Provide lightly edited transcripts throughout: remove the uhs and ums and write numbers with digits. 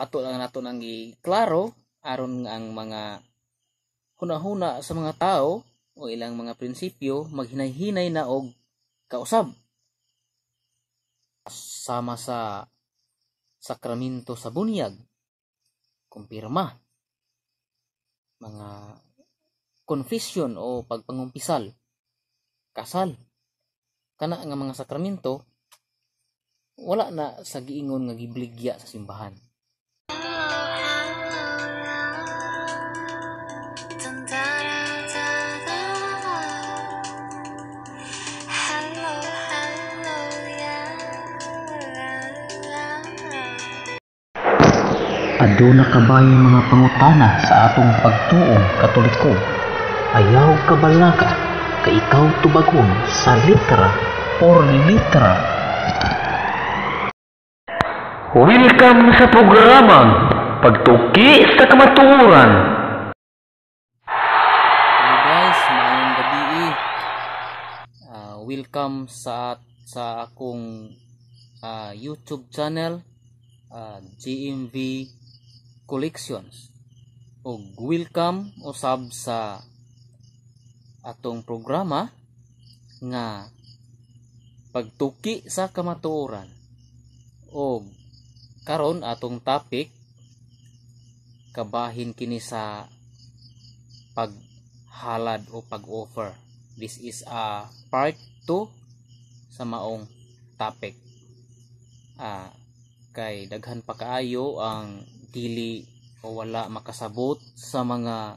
ato lang nato nang giklaro aron ang mga hunahuna sa mga tao o ilang mga prinsipyo maghinay-hinay na og kausab. Sama sa sakramento sa bunyag, kumpirma, mga confession o pagpangumpisal, kasal, kana nga mga sakramento wala na sa giingon nga gibligya sa simbahan. Aduna ka bay mga pangutana sa atong pagtuong Katoliko? Ayaw kabalaka, kay ikaw tubagon sa litra por litra. Welcome sa programang Pagtuki sa Kamatuoran. Hello guys, maayong gabi. Welcome sa akong YouTube channel, GMV Collections. Og welcome usab sa atong programa nga Pagtuki sa Kamatuoran. Og karon atong topic kabahin kini sa paghalad o pag-offer. This is a part 2 sa maong topic. Kay daghan pa kaayo ang dili o wala makasabot sa mga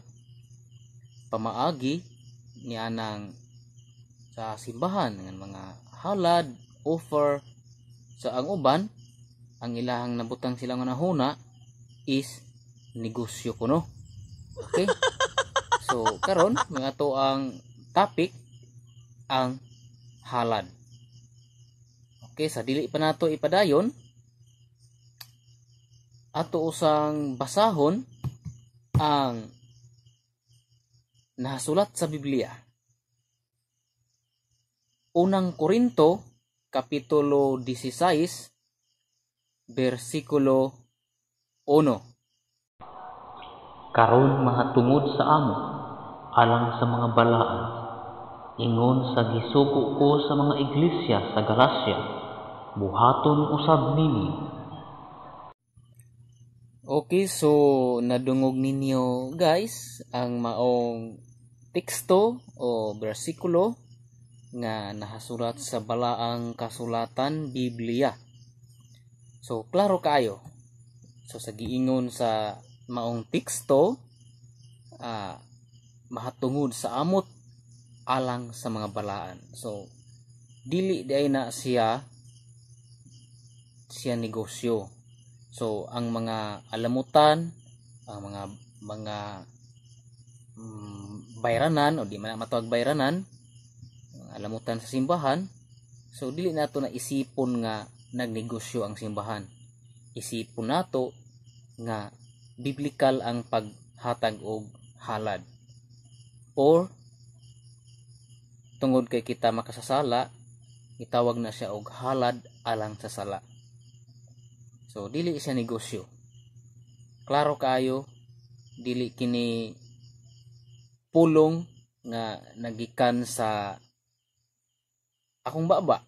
pamaagi ni anang sa simbahan ng mga halad, offer. Sa ang uban, ang ilahang nabutang silang nahuna is negosyo kuno. Okay? So karon mga to ang topic ang halad. Okay, sa dili pa nato ipadayon, ato usang basahon ang nasulat sa Biblia. Unang Korinto, Kapitulo 16, versikulo 1. Karon mahatungod sa amo, alang sa mga balaan, ingon sa gisugo ko sa mga iglesia sa Galacia, buhaton usab ninyo. Okay, so nadungog ninyo guys ang maong teksto o bersikulo nga nahasulat sa balaang kasulatan Biblia. So klaro kaayo. So sa giingon sa maong teksto, mahatungod sa amot alang sa mga balaan. So dili diay na siya negosyo. So ang mga alamutan, ang mga bayranan o di man matawag bayranan, alamutan sa simbahan, so dili nato na isipon nga nagnegosyo ang simbahan. Isipon nato nga biblikal ang paghatag og halad. Or tungod kay kita makasasala, itawag na siya og halad alang sa sala. So dili siya negosyo. Klaro kaayo, dili kini pulong nga nagikan sa akong baba,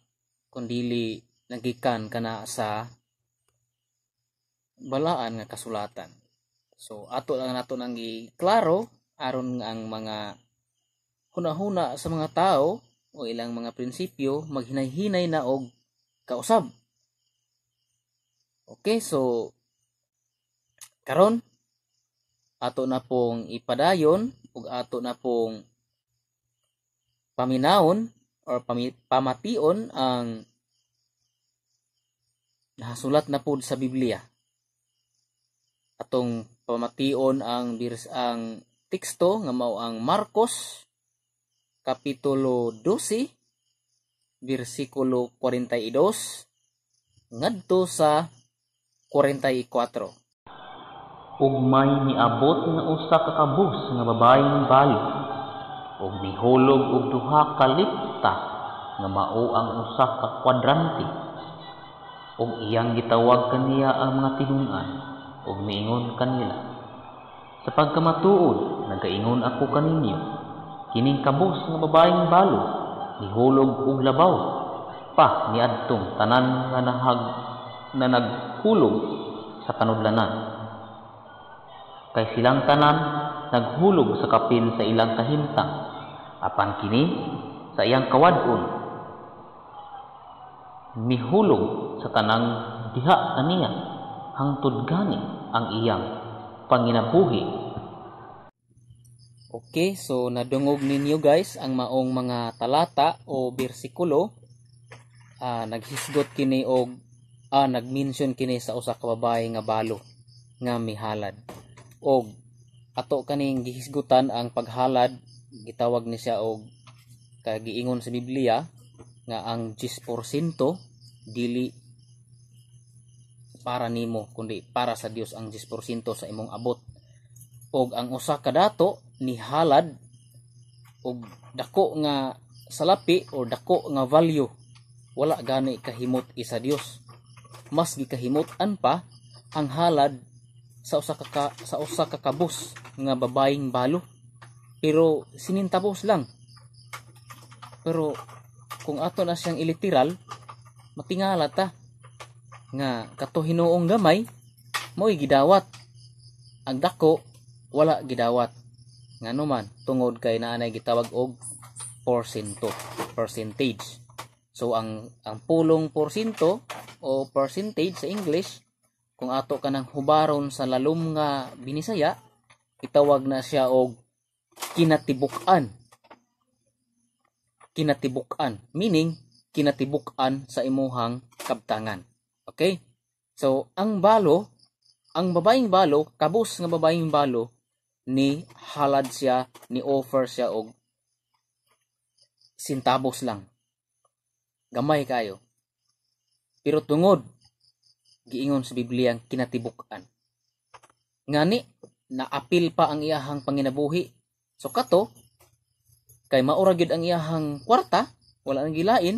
kundili nagikan kana sa balaan nga kasulatan. So ato lang nato nang giklaro aron ang mga hunahuna sa mga tao o ilang mga prinsipyo maghinay-hinay na og kausab. Okay, so karon ato na pong ipadayon ug ato na pong paminawon or pamation ang nahasulat na pod sa Biblia. Atong pamation ang teksto nga mao ang Marcos Kapitulo 12 bersikulo 42 ngadto sa 44. Ug may miabot nga usa ka kabus nga babayeng balo ug mihulog og duha ka lepta nga mao ang usa ka kwadrante, ug iyang gitawag kaniya ang mga tinun-an ug miingon kanila, "Sa pagkamatuod nagaingon ako kaninyo, kining kabus nga babaeng balo nihulog og labaw pa niadtong tanan nga nahag na naghulog sa kanudlanan. Kay silang tanan naghulog sa kapin sa ilang kahimtang, apan kini sa iyang kawad-on mihulog sa tanang diha kaniya, hangtod gani ang iyang panginabuhi." Okay, so nadungog ninyo, guys, ang maong mga talata o bersikulo. Naghisgot kini og nagmention kini sa usa ka babae nga balo nga mihalad. Og ato kaning gihisgutan ang paghalad, gitawag ni siya og kagiingon sa Biblia nga ang 10% dili para nimo kundi para sa Dios ang 10% sa imong abot. Og ang usa ka dato ni halad og dako nga salapi o dako nga value, wala gani kahimot isa Dios. Mas gikahimot-an pa ang halad sa usa ka kabus nga babaeng balo, pero sinintabos lang. Pero kung ato na siyang iliteral, matingala ta nga kato hinuong gamay mo'y gidawat, ang dako wala gidawat. Ngano man? Tungod kay naanay gitawag og porsyento, percentage. So ang pulong porsyento o percentage sa English, kung ato kanang hubaron sa lalom nga Binisaya, itawag na siya og kinatibuk-an. Kinatibuk-an meaning kinatibuk-an sa imuhang kabtangan. Okay, so ang balo, ang babaeng balo, kabus nga babaeng balo, ni halad siya, ni offer siya og sintabos lang, gamay kayo. Pero tungod giingon sa Biblia ang kinatibuk-an, ngani naapil pa ang iyahang panginabuhi. So kato kay maura gyud ang iyahang kwarta, wala nang gilain,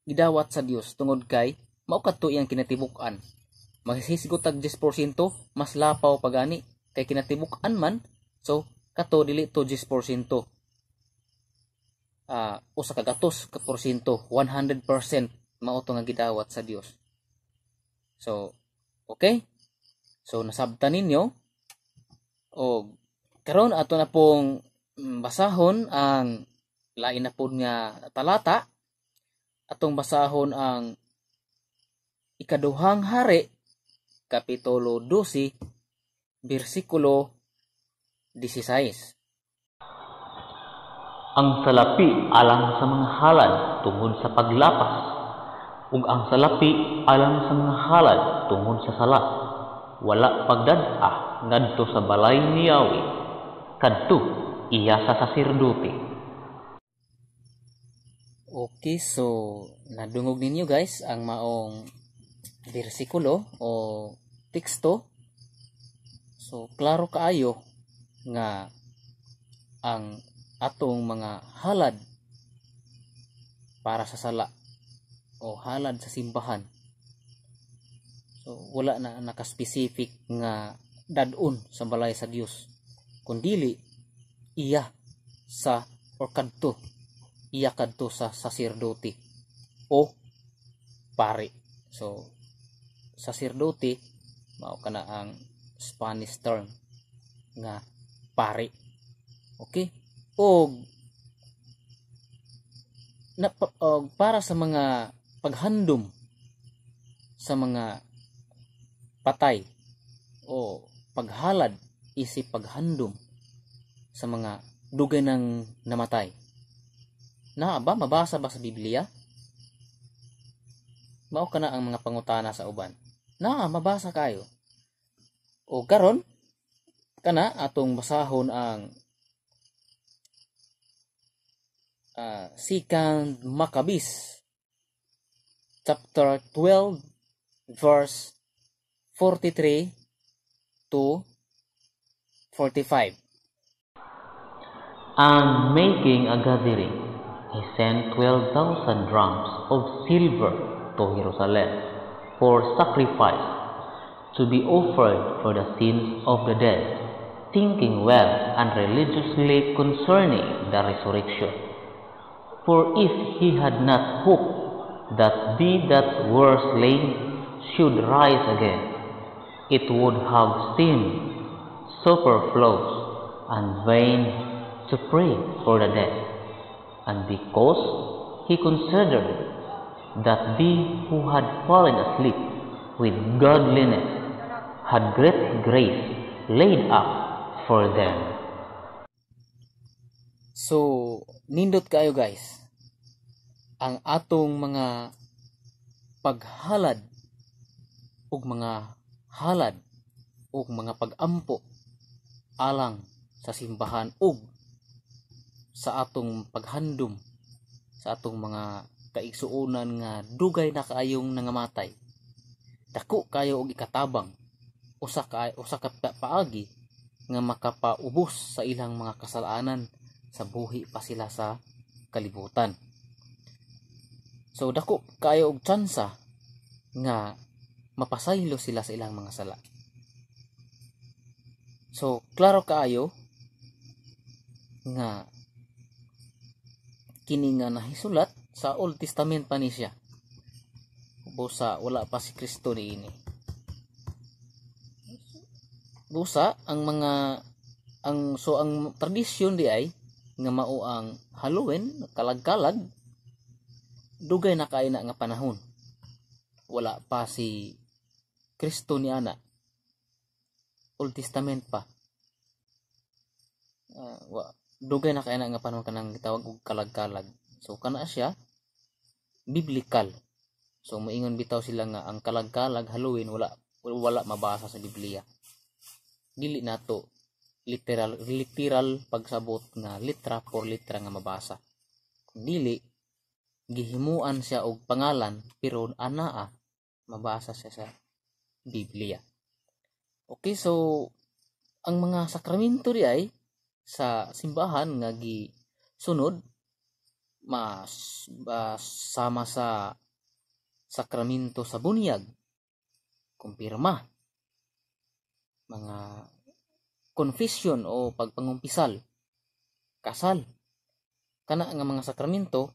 gidawat sa Dios tungod kay mao kadto iyang kinatibuk-an. Maghisgot tag 10%, mas lapaw pa gani kay kinatibuk-an man. So kato dili to 10%, usa ka gatos ka porsyento, 100% mao to nga gidawat sa Dios. So okay, so nasabtan ninyo. Og karon ato na pong basahon ang lain na pod nga talata. Atong basahon ang Ikaduhang Hari kapitulo 12 bersikulo 16. Ang salapi alang sa mga halad tungod sa paglapas ug ang salapi alang sa mga halad tungod sa sala wala pagdad-a ngadto sa balay ni Yahweh, kadto iya sa saserdote. Okay, so nadungog ninyo, guys, ang maong bersikulo o teksto. So klaro kaayo nga ang atong mga halad para sa sala o halad sa simbahan, so wala na nakaspecific nga dadon sa balay sa Dios kundili iya sa or kadto iya kadto sa saserdote o pari. So saserdote mao kana ang Spanish term nga pari. Okay? Og na, og para sa mga paghandom sa mga patay o paghalad isip paghandom sa mga dugay nang namatay. Naa ba mabasa ba sa Biblia? Mao kana ang mga pangutana sa uban. Naa mabasa kayo. O karon kana atong basahon ang Second Maccabees chapter 12 verse 43 to 45. And making a gathering, he sent 12,000 drams of silver to Jerusalem for sacrifice to be offered for the sins of the dead, thinking well and religiously concerning the resurrection. For if he had not hoped that they that were slain should rise again, it would have seemed superfluous and vain to pray for the dead. And because he considered that they who had fallen asleep with godliness had great grace laid up for them. So, nindot kayo, guys. Ang atong mga paghalad ug mga halad ug mga pag-ampo alang sa simbahan ug sa atong paghandom sa atong mga kaigsuonan nga dugay na kaayong nangamatay, dako kayo og ikatabang, usa ka paagi nga makapaubos sa ilang mga kasalanan sa buhi pa sila sa kalibutan. So dako kayo og tsansa nga mapasaylo sila sa ilang mga sala. So klaro kaayo nga kini nga nahisulat sa Old Testament pa ni siya. Busa wala pa si Kristo niini. Busa ang mga ang so ang tradisyon di ay nga mao ang Halloween, kalag-kalag, dugay na kaayo na nga panahon. Wala pa si Kristo ni ana. Old Testament pa. Dugay na kaayo na nga panahon kanang gitawag og kalag-kalag. So kana siya biblical. So moingon bitaw sila nga ang kalag-kalag, Halloween, wala wala mabasa sa Biblia. Dili nato literal literal pagsabot nga litra por litra nga mabasa. Kung dili gihimuan siya og pangalan, pero anaa mabasa siya sa Biblia. Okay, so ang mga sakramento di ay sa simbahan nga gisunod mas sama sa sakramento sa bunyag, kumpirma, mga confession o pagpangumpisal, kasal, kana nga mga sakramento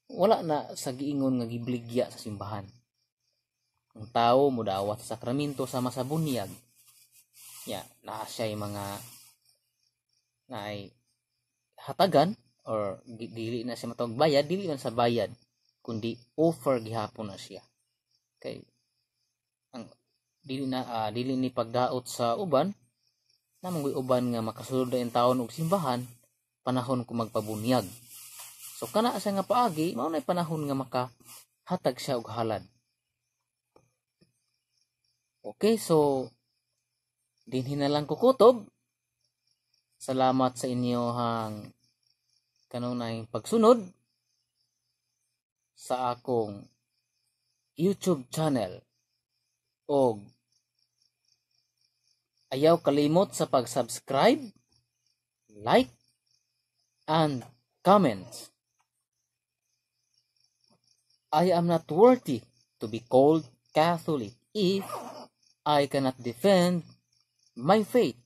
wala na sa giingon nga gibligya sa simbahan. Ang tao modawat sa sakramento sama sa bunyag ya, naa siya mga naay hatagan or dili na siya matawag bayad, dili man sa bayad kundi offer gihapon na siya, kay ang dili na dili ni pagdaot sa uban namang uban nga makasulod na taon og simbahan panahon ko magpabunyag. So kana siya nga paagi mao nay panahon nga makahatag siya og halad. Okay, so dinhi na lang ko kutob. Salamat sa inyohang kanunay pagsunod sa akong YouTube channel og ayaw kalimot sa pag-subscribe, like, and comments. I am not worthy to be called Catholic if I cannot defend my faith.